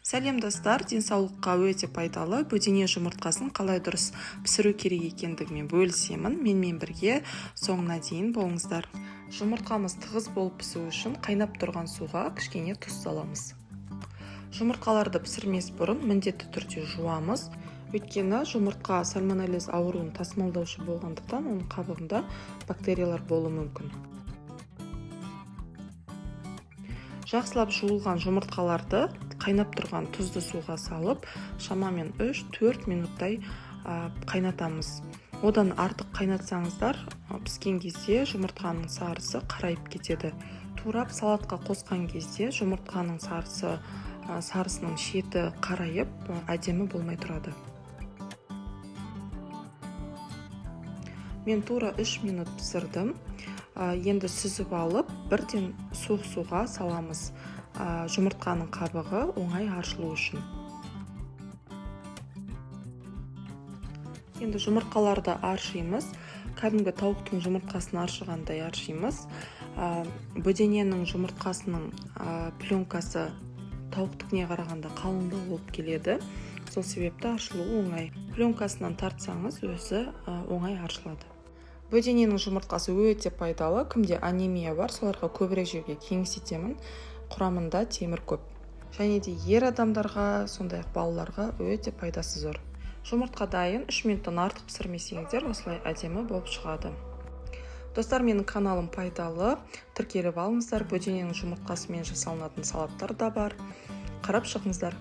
Сәлем, достар! Денсаулыққа өте пайдалы бөдене жұмыртқасын қалай дұрыс пісіру керек екендігімен бөлісемін. Менімен бірге соңына дейін болыңыздар. Жұмыртқамыз тығыз болып пісу үшін қайнап тұрған суға кішкене тұз саламыз. Жұмыртқаларды пісірмес бұрын міндетті түрде жуамыз, өйткені жұмыртқа сальмонеллез ауруын тасымалдаушы болғандықтан, оның қабығында бактериялар болуы мүмкін. Жақсылап жуылған жұмыртқаларды қайнап тұрған тұзды суға салып, шамамен 3-4 минуттай қайнатамыз. Одан артық қайнатсаңыздар, піскен кезде жұмыртқаның сарысы қарайып кетеді. Турап салатқа қосқан кезде жұмыртқаның сарысының шеті қарайып, әдемі болмай тұрады. Мен тура 3 минут пісірдім. Енді сүзіп алып, бірден суық суға саламыз, жұмыртқаның қабығы оңай аршылу үшін. Енді жұмыртқаларды аршимыз. Кәдімгі тауықтың жұмыртқасын аршығандай аршимыз. Бөдененің жұмыртқасының пленкасы тауықтікіне қарағанда қалыңдау болып келеді, сол себепті аршылуы оңай. Пленкасынан тартсаңыз, өзі оңай аршылады. Бөдененің жұмыртқасы өте пайдалы. Кімде анемия бар, соларға көбірек жеуге кеңес етемін. Құрамында темір көп. Және де ер адамдарға, сондай ақ балаларға өте пайдасы зор. Жұмыртқа дайын. 3 минуттан артық пісірмесеңіздер, осылай әдемі болып шығады. Достар, менің каналым пайдалы, тіркеліп алыңыздар. Бөдененің жұмыртқасымен жасалынатын салаттар да бар, қарап шығыңыздар.